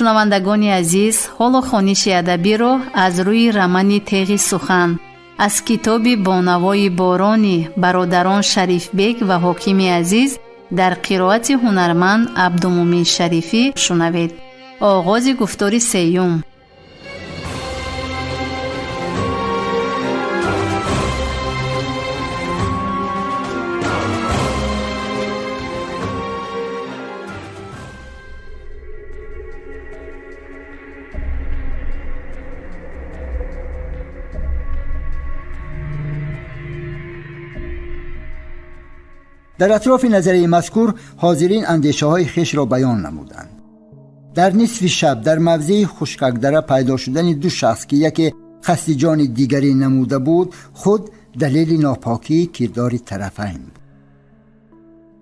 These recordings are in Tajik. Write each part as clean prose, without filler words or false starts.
Шунавандагони азиз, ҳоло хониши адабиро аз рӯи романи «Теғи сухан» аз китоби «Бонавои борони» бародарон Шарифбек ва Ҳокими Азиз дар қироати ҳунарманд Абдумӯмин Шарифӣ шунавед. Оғози гуфтори сеюм. Дар атрофи назарияи мазкур ҳозирин андешаҳои хешро баён намуданд. Дар нисфи шаб дар мавзеи Хушкакдара пайдо шудани ду шахс, ки яке қасди ҷони дигаре намуда буд, худ далели нопокии кирдори тарафайн буд.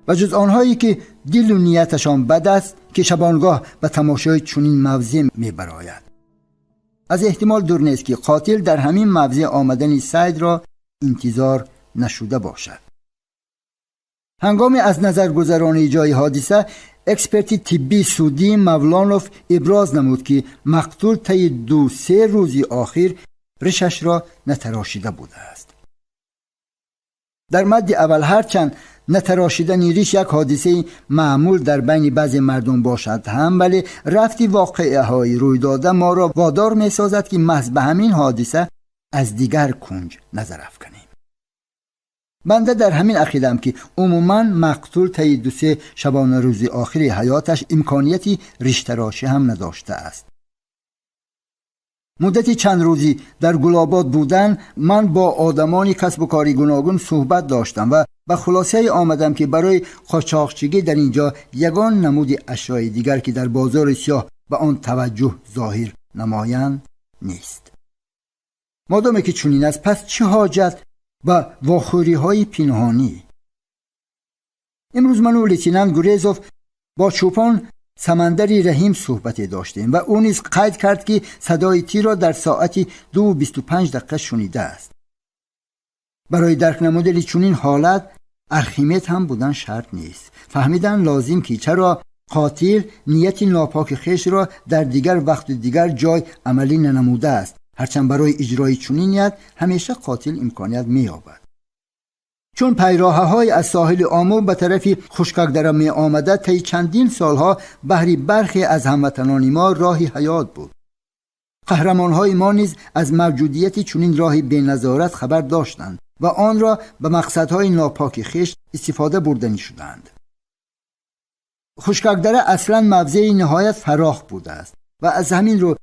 Ва ҷуз онҳое ки дилу нияташон бад аст, ки шабонгоҳ ба тамошои чунин мавзеъ мебарояд. Аз эҳтимол дур нест, ки қотил дар ҳамин мавзеъ омадани сайдро интизор нашуда бошад. Ҳангоми аз назаргузаронии ҷои ҳодиса эксперти тиббии судӣ Мавлонов иброз намуд, ки мақтул таи 2-3 рӯзи охир ришашро натарошида будааст. Дар мадди аввал ҳарчанд натарошидани риш як ҳодисаи маъмул дар байни баъзе мардум бошад ҳам, вале рафти воқеаҳои рӯйдода моро водор месозад, ки маҳз ба ҳамин ҳодиса аз дигар кунҷ назар афканем. Банда дар ҳамин ақидаам, ки умуман мақтул таи 2-3 шабонарӯзи охири ҳаёташ имконияти риштарошӣ ҳам надоштааст. Муддати чанд рӯзӣ дар Гулобод будан ман бо одамони касбу кори гуногун суҳбат доштам ва ба хулосае омадам, ки барои қочоқчигӣ дар ин ҷо ягон намуди ашёи дигар, ки дар бозори сиёҳ ба он таваҷҷӯҳ зоҳир намоянд, нест. Модоме ки чунин аст, пас чӣ ҳоҷат ба вохӯриҳои пинҳонӣ? Имрӯз ману лейтенант Гурезов бо чӯпон Самандари Раҳим суҳбате доштем ва ӯ низ қайд кард, ки садои тирро дар соати 2:25 шунидааст. Барои дарк намудани чунин ҳолат Архимед ҳам будан шарт нест. Фаҳмидан лозим, ки чаро қотил нияти нопоки хешро дар дигар вақту дигар ҷой амалӣ нанамудааст, ҳарчанд барои иҷрои чунин ният ҳамеша қотил имконият меёбад. Чун пайроҳаҳои аз соҳили Омӯ ба тарафи Хушкакдара меомада, таи чандин солҳо баҳри бархе аз ҳамватанони мо роҳи ҳаёт буд. Қаҳрамонҳои мо низ аз мавҷудияти чунин роҳи беназорат хабар доштанд ва онро ба мақсадҳои нопоки хеш истифода бурданӣ шуданд. Хушкакдара аслан мавзеи ниҳоят фарох будааст ва аз ҳамин рӯ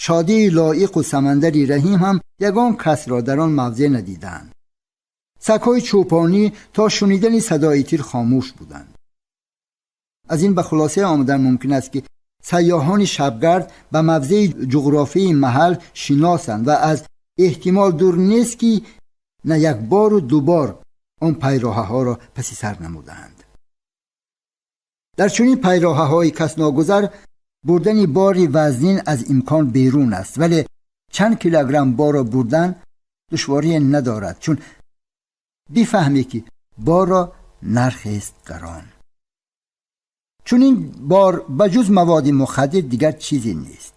Шодии Лоиқу Самандари Раҳим ҳам ягон касро дар он мавзеъ надиданд. Сагҳои чӯпонӣ то шунидани садои тир хомӯш буданд. Аз ин ба хулоса омадан мумкин аст, ки сайёҳони шабгард ба мавзеи ҷуғрофии маҳал шиносанд ва аз эҳтимол дур нест, ки на як бору дубор он пайроҳаҳоро паси сар намудаанд. Дар чунин пайроҳаҳои касногузар бурдани бори вазнин аз имкон берун аст, вале чанд килограмм борро бурдан душворие надорад, чун бифаҳмӣ, ки борро нархест гарон. Чунин бор ба ҷуз маводи мухаддир дигар чизе нест.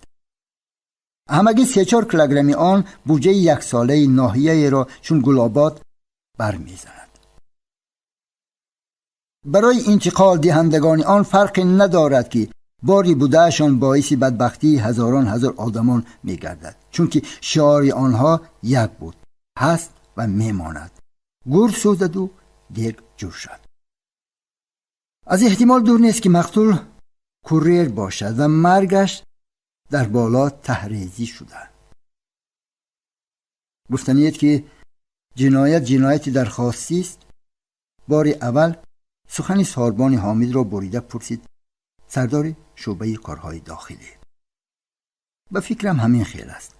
Ҳамагӣ 3-4 килограмми он буҷаи яксолаи ноҳияеро чун Гулобод бармезанад. Барои интиқол диҳандагони он фарқе надорад, ки бори будаашон боиси бадбахтии ҳазорон ҳазор одамон мегардад, чунки шиори онҳо як буд, ҳаст ва мемонад: гур сӯзаду дег ҷӯшад. Аз эҳтимол дур нест, ки мақтул курьер бошад ва маргаш дар боло таҳрезӣ шуда. Гуфтаниед, ки ҷиноят ҷинояти дархостист. Бори аввал сухани сорбони Ҳомидро бурида пурсид сардори шӯъбаи корҳои дохилӣ. Ба фикрам, ҳамин хел аст.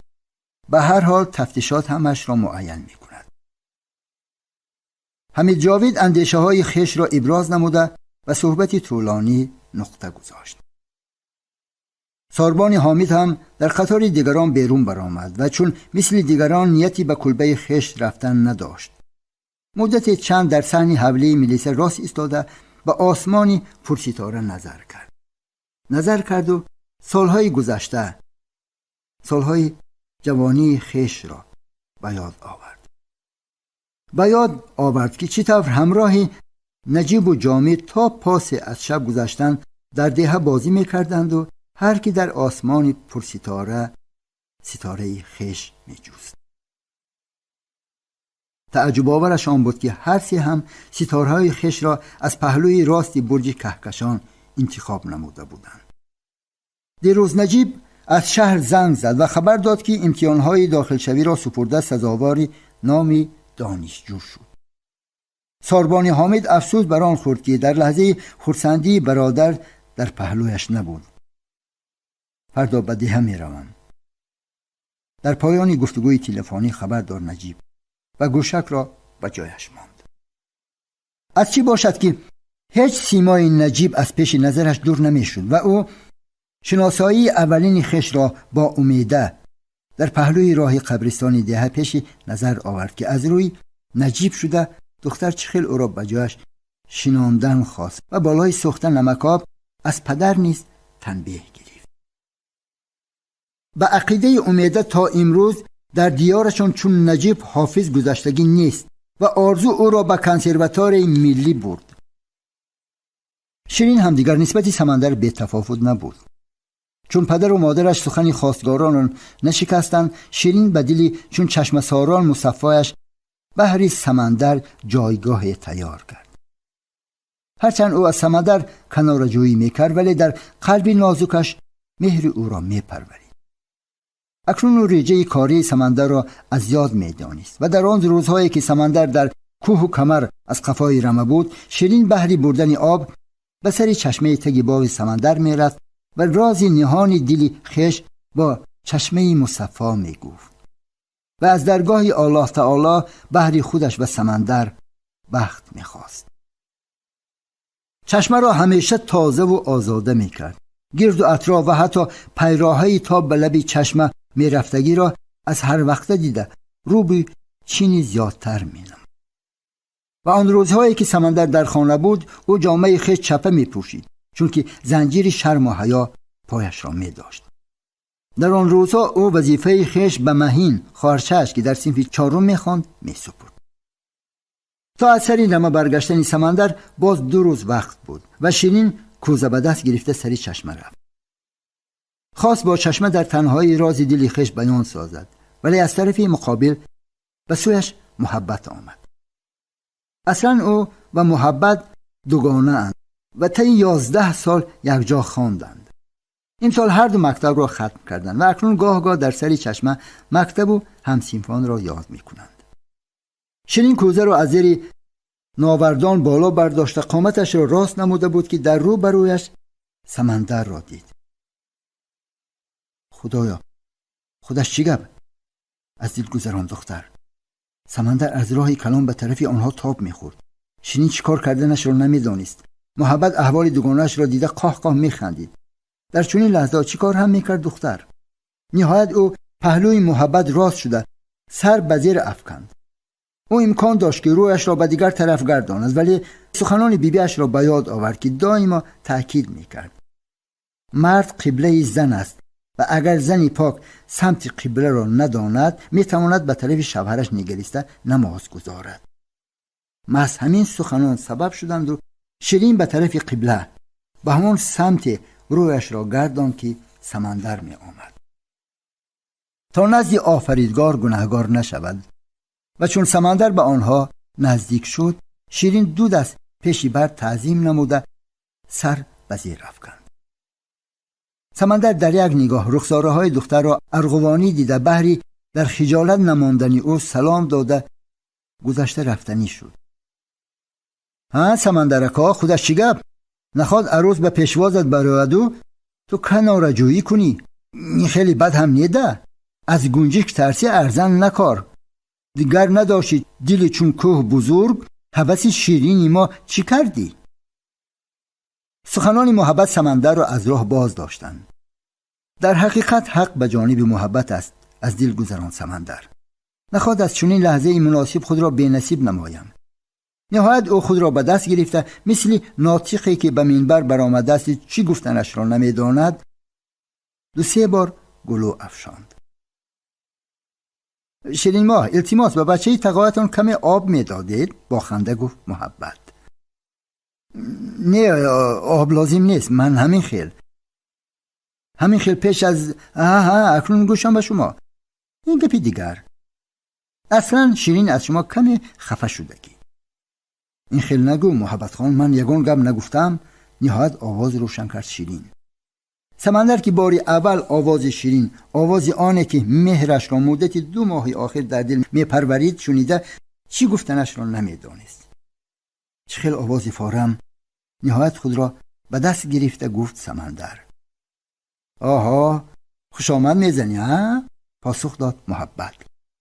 Ба ҳар ҳол тафтишот ҳамашро муайян мекунад. Ҳамид Ҷовид андешаҳои хешро иброз намуда ба суҳбати тӯлонӣ нуқта гузошт. Сорбони Ҳомид ҳам дар қатори дигарон берун баромад ва чун мисли дигарон нияти ба кулбаи хеш рафтан надошт, муддате чанд дар саҳни ҳавлии милиса рост истода ба осмони пурситора назар кард. Назар карду Солҳои гузашта, солҳои ҷавонии хешро ба ёд овард. Ба ёд овард, ки чӣ тавр ҳамроҳи Наҷибу Ҷомид то посе аз шаб гузаштан дар деҳа бозӣ мекарданду ҳар ки дар осмони пурситора ситораи хеш меҷуст. Тааҷҷубовараш он буд, ки ҳар се ҳам ситораҳои хешро аз паҳлӯи рости бурҷи Каҳкашон интихоб намуда буданд. Дирӯз Наҷиб аз шаҳр занг зад ва хабар дод, ки имтиҳонҳои дохилшавиро супурда, сазовори номи донишҷӯ шуд. Сорбони Ҳомид афсӯс бар он хӯрд, ки дар лаҳзаи хурсандии бародар дар паҳлӯяш набуд. «Фардо ба деҳа меравам», дар поёни гуфтугӯи телефонӣ хабар дод Наҷиб ва гӯшакро ба ҷояш монд. Аз чӣ бошад, ки ҳеҷ симои Наҷиб аз пеши назараш дур намешуд ва ӯ шиносоии аввалини хешро бо Умеда дар паҳлӯи роҳи қабристони деҳа пеши назар овард, ки аз рӯи Наҷиб шуда духтар чӣ хел ӯро ба ҷояш шинондан хост ва болои сӯхта намакоб аз падар низ танбеҳ гирифт. Ба ақидаи Умеда, то имрӯз дар диёрашон чун Наҷиб ҳофиз гузаштагӣ нест ва Орзу ӯро ба консерваторияи миллӣ бурд. Ширин ҳам дигар нисбати Самандар бетафовут набуд. Чун падару модараш сухани хостгоронро нашикастанд, Ширин ба дили чун чашмасорон мусаффояш баҳри Самандар ҷойгоҳе тайёр кард. Ҳарчанд ӯ аз Самандар канораҷӯӣ мекард, вале дар қалби нозукаш меҳри ӯро мепарварид. Акнун ӯ реҷаи кории Самандарро аз ёд медонист ва дар он рӯзҳое, ки Самандар дар кӯҳу камар аз қафои рама буд, Ширин баҳри бурдани об ба сари чашмаи таги боғи Самандар мерафт ва рози ниҳони дили хеш бо чашмаи мусаффо мегуфт ва аз даргоҳи Аллоҳ таоло баҳри худаш ва Самандар бахт мехост. Чашмаро ҳамеша тозаву озода мекард. Гирду атроф ва ҳатто пайроҳаи то ба лаби чашма мерафтагиро аз ҳар вақта дида рӯби чини зиёдтар менамуд. Ва он рӯзҳое, ки Самандар дар хона буд, ӯ ҷомаи хеш чапа мепӯшид, чунки занҷири шарму ҳаё пояшро медошт. Дар он рӯзҳо ӯ вазифаи хеш ба Маҳин, хоҳарчааш, ки дар синфи чорум мехонд, месупурд. То аз сари рама баргаштани Самандар боз 2 рӯз вақт буд ва Ширин кӯза ба даст гирифта сари чашма рафт. Хост бо чашма дар танҳоӣ рози дили хеш баён созад, вале аз тарафи муқобил ба сӯяш Муҳаббат омад. Аслан ӯ ва Муҳаббат дугонаанд ва таи 11 сол якҷо хонданд. Имсол ҳарду мактабро хатм карданд ва акнун гоҳ-гоҳ дар сари чашма мактабу ҳамсинфонро ёд мекунанд. Ширин кӯзаро аз зери новардон боло бардошта, қоматашро рост намуда буд, ки дар рӯ ба рӯяш Самандарро дид. «Худоё, худаш чӣ гап?» аз дил гузарон духтар. Самандар аз роҳи калон ба тарафи онҳо тоб мехӯрд. Ширин чӣ кор карданашро намедонист. Муҳаббат аҳволи дугонаашро дида, қоҳ-қоҳ механдид. Дар чунин лаҳзаҳо чӣ кор ҳам мекард духтар? Ниҳоят ӯ паҳлӯи Муҳаббат рост шуда, сар ба зер афканд. Ӯ имкон дошт, ки рӯяшро ба дигар тараф гардонад, вале суханони бибиашро ба ёд овард, ки доимо таъкид мекард: «Мард қиблаи зан аст ва агар зани пок самти қибларо надонад, метавонад ба тарафи шавҳараш нигариста намоз гузорад». Маҳз ҳамин суханон сабаб шуданду Ширин ба тарафи қибла, ба ҳамон самте рӯяшро гардонд, ки Самандар меомад, то назди Офаридгор гунаҳгор нашавад. Ва чун Самандар ба онҳо наздик шуд, Ширин ду даст пеши бар таъзим намуда, сар ба зер афканд. Самандар дар як нигоҳ рухсораҳои духтарро арғувонӣ дида, баҳри дар хиҷолат намондани ӯ салом дода, гузашта рафтанӣ шуд. «Ҳа, Самандарако, худаш чӣ гап? Наход арӯс ба пешвозат барояду ту канораҷӯӣ кунӣ? Ин хеле бад ҳам неда. Аз гунҷишк тарсӣ, арзан накор. Дигар надошти дили чун кӯҳ бузург, ҳаваси ширини мо чӣ кардӣ?» Суханони Муҳаббат Самандарро аз роҳ боз доштанд. Дар ҳақиқат ҳақ ба ҷониби Муҳаббат аст, аз дил гузарон Самандар. Наход аз чунин лаҳзаи муносиб худро бенасиб намоям. Ниҳоят ӯ худро ба даст гирифта, мисли нотиқе, ки ба минбар баромадааст, чӣ гуфтанашро намедонад. 2-3 бор гулӯ афшонд. Ширин моҳ, илтимос, ба бачаи тағоятон каме об медодед? Бо ханда гуфт Муҳаббат. Не, об лозим нест, ман ҳамин хел. Ҳамин хел пеш аз ҳа, акнун гӯшам ба шумо. Ин гапи дигар. Аслан Ширин аз шумо каме хафа шудагӣ. Ин хел нагӯ, Муҳаббатхон, ман ягон гап нагуфтам. Ниҳоят овоз рӯшан кард Ширин. Самандар ки бори аввал овози Ширин, овози оне ки меҳрашро муддати 2 моҳи охир дар дил мепарварид, шунида чӣ гуфтанашро намедонист. Чӣ хел овози форам! Ниҳоят худро ба даст гирифта гуфт Самандар. Оҳо, хушомад мезанӣ, а? Посух дод Муҳаббат.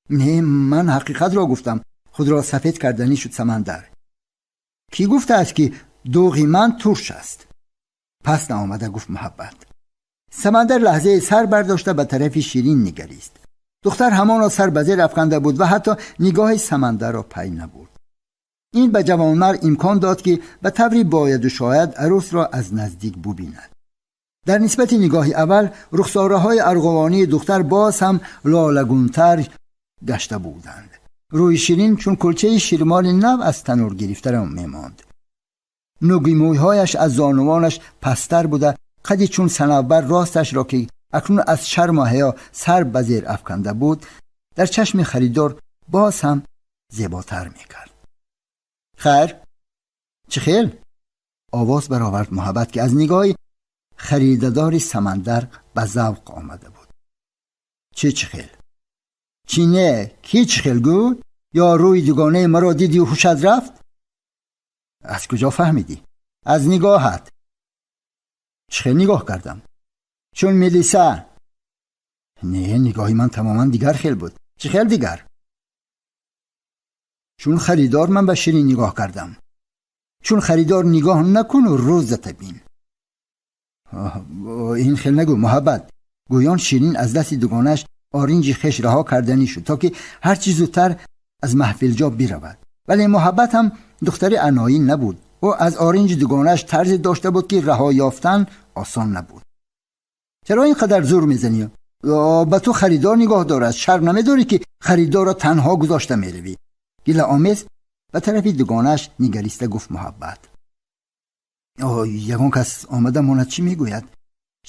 Не, ман ҳақиқатро гуфтам. Худро сафед карданӣ шуд Самандар. Кӣ гуфтааст ки дуғи ман турш аст? Пас наомада гуфт Муҳаббат. Самандар лаҳзае сар бардошта ба тарафи Ширин нигарист. Духтар ҳамоно сар ба зер афканда буд ва ҳатто нигоҳи Самандарро пай набурд. Ин ба ҷавонмард имкон дод ки ба таври бояду шояд арӯсро аз наздик бубинад. Дар нисбати нигоҳи аввал рухсораҳои арғувонии духтар боз ҳам лолагунтар гашта буданд. Рӯи Ширин чун кулчаи ширмоли нав аз танур гирифтара мемонд. Нуги мӯйҳояш аз зонувонаш пасттар буда, қади чун санавбар росташро ки акнун аз шарму ҳаё сар ба зер афканда буд, дар чашми харидор боз ҳам зеботар мекард. Хайр, чӣ хел? Овоз баровард Муҳаббат ки аз нигоҳи харидадори Самандар ба завқ омада буд. Чӣ чӣ хел? Чӣ не, ки чӣ хел гӯ? Ё рӯи дугонаи маро дидию ҳушат рафт? Аз куҷо фаҳмидӣ? Аз нигоҳат. Чӣ хел нигоҳ кардам? Чун милиса. Не, нигоҳи ман тамоман дигар хел буд. Чӣ хел дигар? Чун харидор ман ба Ширин нигоҳ кардам. Чун харидор нигоҳ накуну рӯзата бин. Ин хел нагӯ, Муҳаббат. Гӯён Ширин аз дасти дугонааш оринҷи хеш раҳо карданӣ шуд, то ки ҳарчи зудтар аз маҳфилҷо биравад. Вале Муҳаббат ҳам духтари аноӣ набуд. Ӯ аз оринҷи дугонааш тарзе дошта буд ки раҳо ёфтан осон набуд. Чаро ин қадар зур мезанӣ? Ба ту харидор нигоҳ дорад. Шарм намедорӣ ки харидорро танҳо гузошта меравӣ? Гилаомез ба тарафи дугонааш нигариста гуфт Муҳаббат. Ягон кас омада монад чӣ мегӯяд?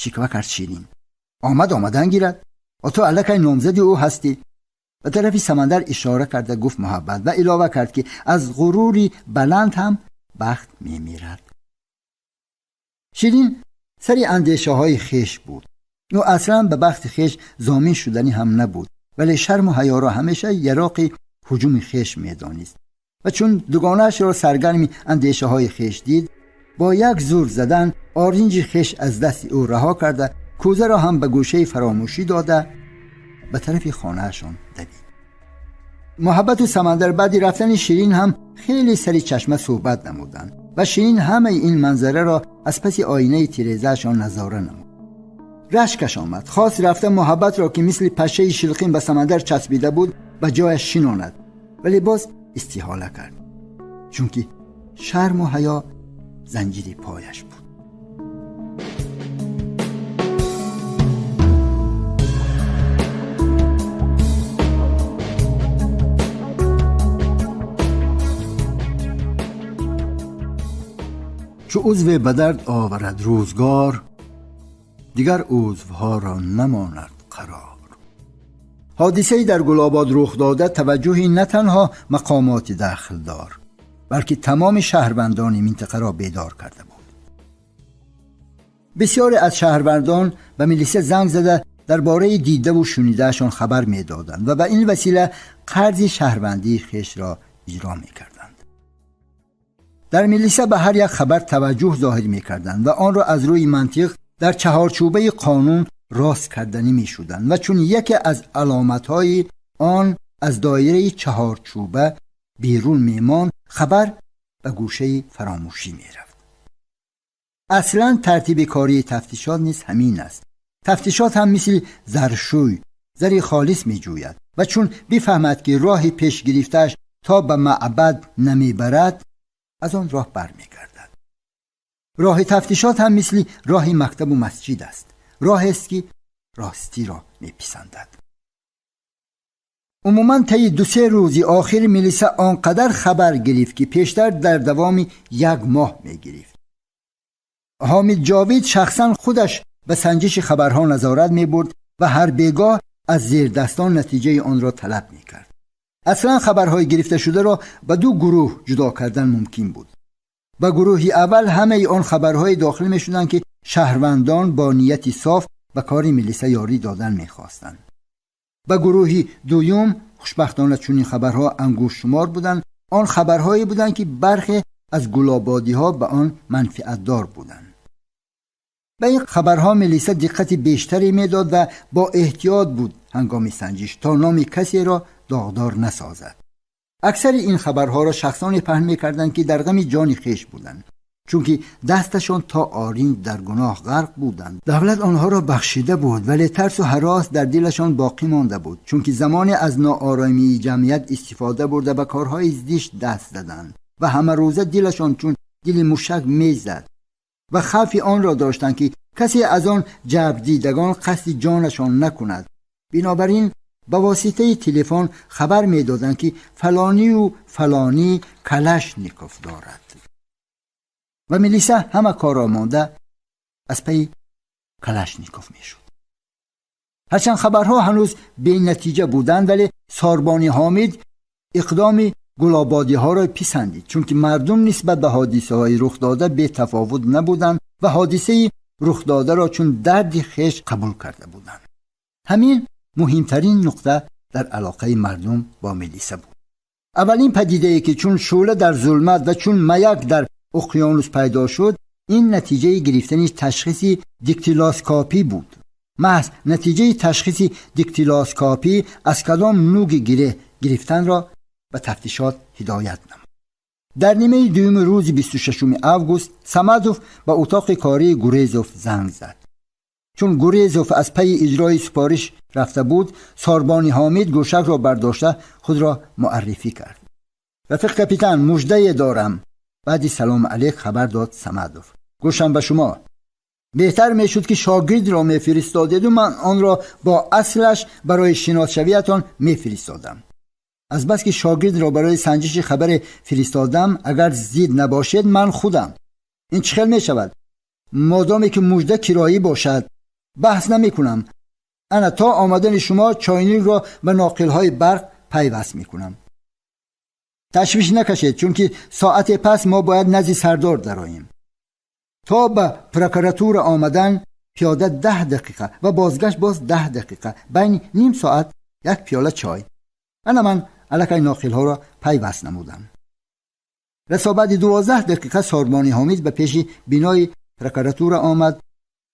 Шиква кард Ширин. Омад омадан гирад. Ту аллакай номзади ӯ ҳастӣ. Ба тарафи Самандар ишора карда гуфт Муҳаббат ва илова кард ки аз ғурури баланд ҳам бахт мемирад. Ширин сари андешаҳои хеш буд. Ӯ аслан ба бахти хеш зомин шуданӣ ҳам набуд, вале шарму ҳаёро ҳамеша яроқи ҳуҷуми хеш медонист ва чун дугонаашро саргарми андешаҳои хеш дид, бо як зур задан оринҷи хеш аз дасти ӯ раҳо карда, кӯзаро ҳам ба гӯшаи фаромӯшӣ дода ба тарафи хонаашон давид. Муҳаббату Самандар баъди рафтани Ширин ҳам хеле сари чашма суҳбат намуданд ва Ширин ҳамаи ин манзараро аз паси оинаи тирезаашон назора намуд. Рашкаш омад. Хост рафта Муҳаббатро ки мисли пашшаи шилқин ба Самандар часпида буд ба ҷояш шинонад, вале боз истиҳола кард, чунки шарму ҳаё занҷири пояш буд. Чу узве ба дард оварад рӯзгор, дигар узвҳоро намонад қарор. Ҳодисаи дар Гулобод рух дода таваҷҷӯҳи на танҳо мақомоти дахлдор, балки тамоми шаҳрвандони минтақаро бедор карда буд. Бисёре аз шаҳрвандон ба милиса занг зада дар бораи дидаву шунидаашон хабар медоданд ва ба ин васила қарзи шаҳрвандии хешро иҷро мекарданд. Дар милиса ба ҳар як хабар таваҷҷӯҳ зоҳир мекарданд ва онро аз рӯи мантиқ дар чаҳорчӯбаи қонун рост карданӣ мешуданд ва чун яке аз аломатҳои он аз доираи чаҳорчӯба берун мемонд, хабар ба гӯшаи фаромӯшӣ мерафт. Аслан тартиби кории тафтишот низ ҳамин аст. Тафтишот ҳам мисли заршӯй зари холис меҷӯяд ва чун бифаҳмад ки роҳи пеш гирифтааш то ба маъбад намебарад, аз он роҳ бармегардад. Роҳи тафтишот ҳам мисли роҳи мактабу масҷид аст, роҳест ки ростиро меписандад. Умуман, таи 2-се рӯзи охир милиса он қадар хабар гирифт, ки пештар дар давоми як моҳ мегирифт. Ҳомид Ҷовид шахсан худаш ба санҷиши хабарҳо назорат мебурд ва ҳар бегоҳ аз зердастон натиҷаи онро талаб мекард. Аслан хабарҳои гирифташударо ба ду гурӯҳ ҷудо кардан мумкин буд. Ба гурӯҳи аввал ҳамаи он хабарҳое дохил мешуданд, ки шаҳрвандон бо нияти соф ба кори милиса ёрӣ додан мехостанд. Ба гурӯҳи дуюм, хушбахтона, чунин хабарҳо ангуштшумор буданд, он хабарҳое буданд, ки бархе аз гулободиҳо ба он манфиатдор буданд. Ба ин хабарҳо милиса диққати бештаре медод ва бо эҳтиёт буд ҳангоми санҷиш, то номи касеро доғдор насозад. Аксари ин хабарҳоро шахсоне паҳн мекарданд, ки дар ғами ҷони хеш буданд, чунки дасташон то оринҷ дар гуноҳ ғарқ буданд. Давлат онҳоро бахшида буд, вале тарсу ҳарос дар дилашон боқӣ монда буд, чунки замоне аз ноороимии ҷамъият истифода бурда, ба корҳои зишт даст заданд ва ҳамарӯза дилашон чун дили мушак мезад ва хавфи онро доштанд, ки касе аз он ҷабрдидагон қасди ҷонашон накунад. Бинобар ин ба воситаи телефон хабар медоданд, ки фалонию фалонӣ Калашников дорад, ва милиса ҳама корро монда, аз пайи Калашников мешуд. Ҳарчанд хабарҳо ҳанӯз бенатиҷа буданд, вале сорбони Ҳомид иқдоми гулободиҳоро писандид, чунки мардум нисбат ба ҳодисаҳои рухдода бетафовут набуданд ва ҳодисаи рухдодаро чун дарди хеш қабул карда буданд. Ҳамин муҳимтарин нуқта дар алоқаи мардум бо милиса буд. Аввалин падидае, ки чун шӯъла дар зулмат ва чун маяк дар уқёнус пайдо шуд, ин натиҷаи гирифтани ташхиси дактилоскопӣ буд. Маҳз натиҷаи ташхиси дактилоскопӣ аз кадом нуги гиреҳ гирифтанро ба тафтишот ҳидоят намуд. Дар нимаи дуюми рӯзи 26 август Самадов ба утоқи кории Гурезов занг зад. Чун Гурезов аз пайи иҷрои супориш рафта буд, сорбони Ҳомид гӯшакро бардошта, худро муаррифӣ кард. «Рафиқ капитан, муждае дорам», баъди салому алейк хабар дод Самадов. «Гӯшам ба шумо». «Беҳтар мешуд, ки шогирдро мефиристодеду ман онро бо аслаш барои шиносшавиятон мефиристодам. Азбаски шогирдро барои санҷиши хабаре фиристодам, агар зид набошед, ман худам». «Ин чӣ хел мешавад?» «Модоме ки мужда кироӣ бошад, баҳс намекунам. Ана, то омадани шумо чойникро ба ноқилҳои барқ пайваст мекунам. Ташвиш накашед, чунки соате пас мо бояд назди сардор дароем. То ба прокуратура омадан пиёда 10 дақиқа ва бозгашт боз 10 дақиқа, байни ним соат як пиёла чой. Ана, ман аллакай ноқилҳоро пайваст намудам». Расо баъди 12 дақиқа сорбони Ҳомид ба пеши бинои прокуратура омад.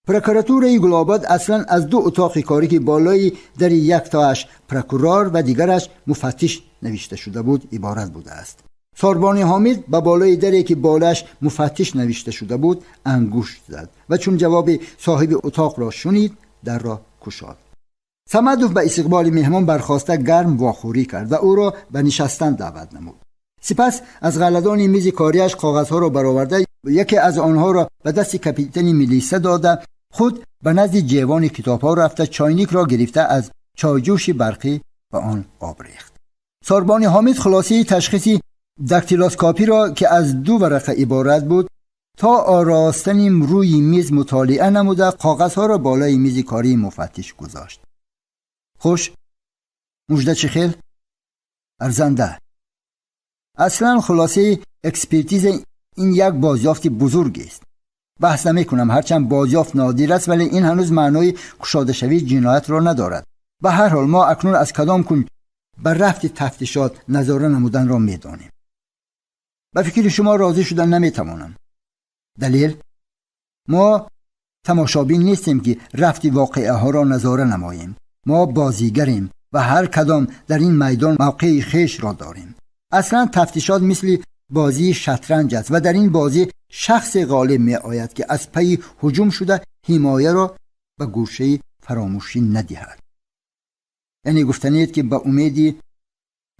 Прокуратураи Гулобод аслан аз ду утоқи корӣ, ки болои дари яктоаш «прокурор» ва дигараш «муфаттиш» навишта шуда буд, иборат будааст. Сорбони Ҳомид ба болои даре, ки болааш «муфаттиш» навишта шуда буд, ангушт зад ва чун ҷавоби соҳиби утоқро шунид, дарро кушод. Самадов ба истиқболи меҳмон бархоста, гарм вохӯрӣ кард ва ӯро ба нишастан даъват намуд. Сипас аз ғалладони мизи кориаш коғазҳоро бароварда, яке аз онҳоро ба дасти капитани милиса дода, худ ба назди ҷевони китобҳо рафта, чойникро гирифта, аз чойҷӯши барқӣ ба он об рехт. Сорбони Ҳомид хулосаи ташхиси дактилоскопиро, ки аз ду варақа иборат буд, то оростани рӯи миз мутолиа намуда, коғазҳоро болои мизи кории муфаттиш гузошт. «Хуш, мужда чӣ хел?» «Арзанда. Аслан хулосаи экспертиза ин як бозёфти бузургест. Баҳс намекунам, ҳарчанд бозёфт нодир аст, вале ин ҳанӯз маънои кушодашавии ҷиноятро надорад. Ба ҳар ҳол, мо акнун аз кадом кунҷ ба рафти тафтишот назора намуданро медонем». «Ба фикри шумо розӣ шудан наметавонам». «Далел?» «Мо тамошобин нестем, ки рафти воқеаҳоро назора намоем. Мо бозигарем ва ҳар кадом дар ин майдон мавқеи хешро дорем. Аслан тафтишот мисли бозии шатранҷ аст ва дар ин бозӣ шахсе ғолиб меояд, ки аз пайи ҳуҷум шуда, ҳимояро ба гӯшаи фаромӯшӣ надиҳад». «Яъне гуфтаниед, ки ба умеди...»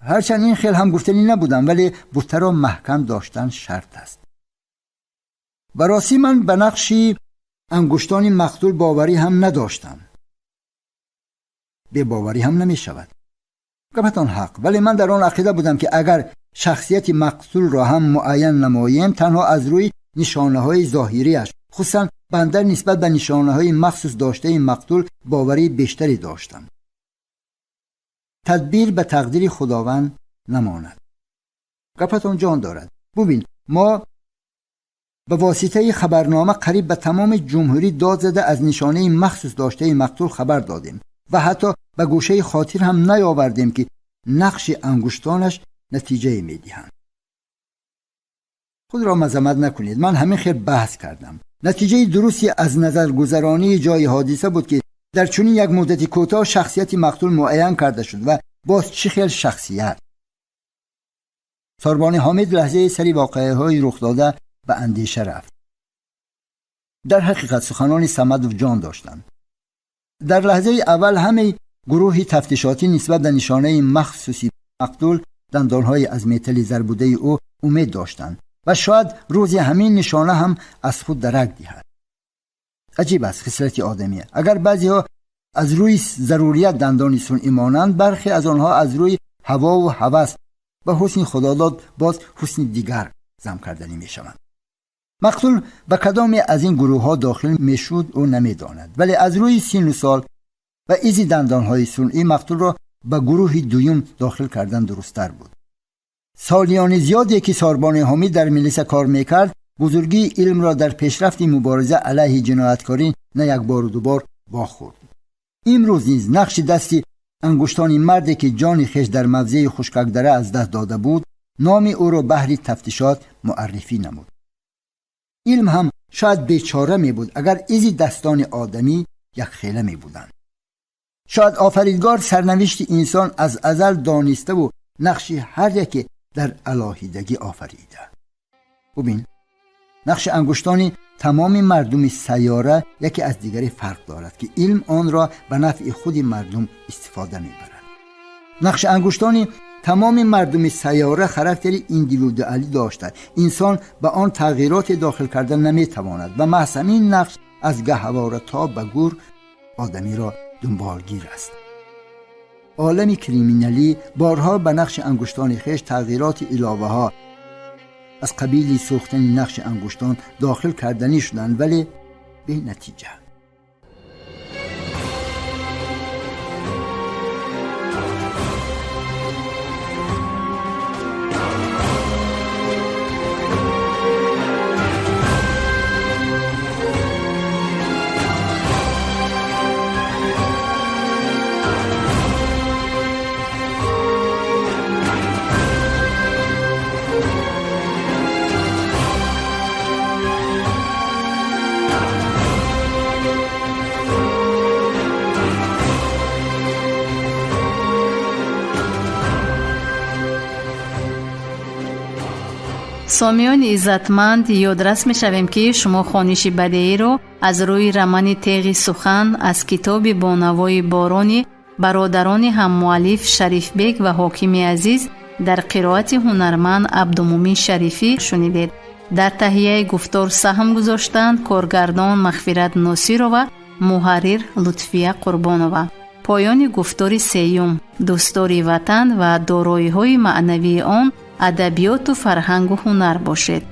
«Ҳарчанд ин хел ҳам гуфтанӣ набудам, вале бутаро маҳкам доштан шарт аст. Ба ростӣ, ман ба нақши ангуштони мақтул боварӣ ҳам надоштам». Бебоварӣ ҳам намешавад. Гапатон ҳақ, вале ман дар он ақида будам, ки агар шахсияти мақтулро ҳам муайян намоем, танҳо аз рӯи нишонаҳои зоҳириаш, хусусан банда нисбат ба нишонаҳои махсус доштаи мақтул боварии бештаре доштам. Тадбир ба тақдири Худованд намонад. Гапатон ҷон дорад. Бубин, мо ба воситаи хабарнома қариб ба тамоми ҷумҳурӣ дод зада аз нишонаи махсус доштаи мақтул хабар додем ва ҳатто ба гӯшаи хотир ҳам наёвардем, ки нақши ангуштонаш натиҷае медиҳанд. Худро мазаммат накунед, ман ҳамин хел баҳс кардам. Натиҷаи дурусти аз назаргузаронии ҷои ҳодиса буд, ки дар чунин як муддати кӯтоҳ шахсияти мақтул муайян карда шуд ва боз чӣ хел шахсият. Сорбони Ҳомид лаҳзаи сари воқеаҳои рухдода ба андеша рафт. Дар ҳақиқат суханони Самадов ҷон доштанд. Дар лаҳзаи аввал ҳамаи гурӯҳи тафтишотӣ нисбат ба нишонаи махсуси мақтул, дандонҳои аз металли зарбудаи ӯ, умед доштанд ва шояд рӯзи ҳамин нишона ҳам аз худ дарак диҳад. Аҷиб аст хислати одамӣ. Агар баъзеҳо аз рӯи зарурият дандони сунъӣ монанд, бархе аз онҳо аз рӯи ҳавову ҳавас ба ҳусни худодод боз ҳусни дигар зам карданӣ мешаванд. Мақтул ба кадоме аз ин гурӯҳҳо дохил мешуд, ӯ намедонад, вале аз рӯи сину сол ва изи дандонҳои сунъӣ мақтулро ба гурӯҳи дуюм дохил кардан дурусттар буд. Солиёни зиёде ки Сорбони Ҳомид дар милиса кор мекард, бузургии илмро дар пешрафти мубориза алайҳи ҷинояткорӣ на як бору дубор вохӯрд. Имрӯз низ нақши дасти ангуштони марде, ки ҷони хеш дар мавзеи Хушкакдара аз даст дода буд, номи ӯро баҳри тафтишот муаррифӣ намуд. Илм ҳам шояд бечора мебуд, агар изи дастони одамӣ якхела мебуданд. Шояд офаридгор сарнавишти инсон аз азал дониставу нақши ҳар яке дар алоҳидагӣ офарида. Бубин, нақши ангуштони тамоми мардуми сайёра яке аз дигаре фарқ дорад, ки илм онро ба нафъи худи мардум истифода мебарад. Нақши ангуштони тамоми мардуми сайёра характери индивидуалӣ дошта, инсон ба он тағйироте дохил карда наметавонад ва маҳз ҳамин нақш аз гаҳвора то ба гур одамиро дунболгир аст. Олами криминалӣ борҳо ба нақши ангуштони хеш тағйироти иловаҳо аз қабили сӯхтани нақши ангуштон дохил карданӣ шуданд, вале бенатиҷа. Сомиёни иззатманд, ёдрас мешавем, ки шумо хониши бадеиро аз рӯи романи Теғи сухан аз китоби Бо навои борони бародарони ҳаммуаллиф Шарифбек ва Ҳокими Азиз дар қироати ҳунарманд Абдумумин Шарифӣ шунидед. Дар таҳияи гуфтор саҳм гузоштанд коргардон Мағфират Носирова, муҳаррир Лутфия Қурбонова. Поёни гуфтори сеюм: дӯстдори ватан ва дороиҳои маънавии он, адабиёту фарҳангу ҳунар бошед.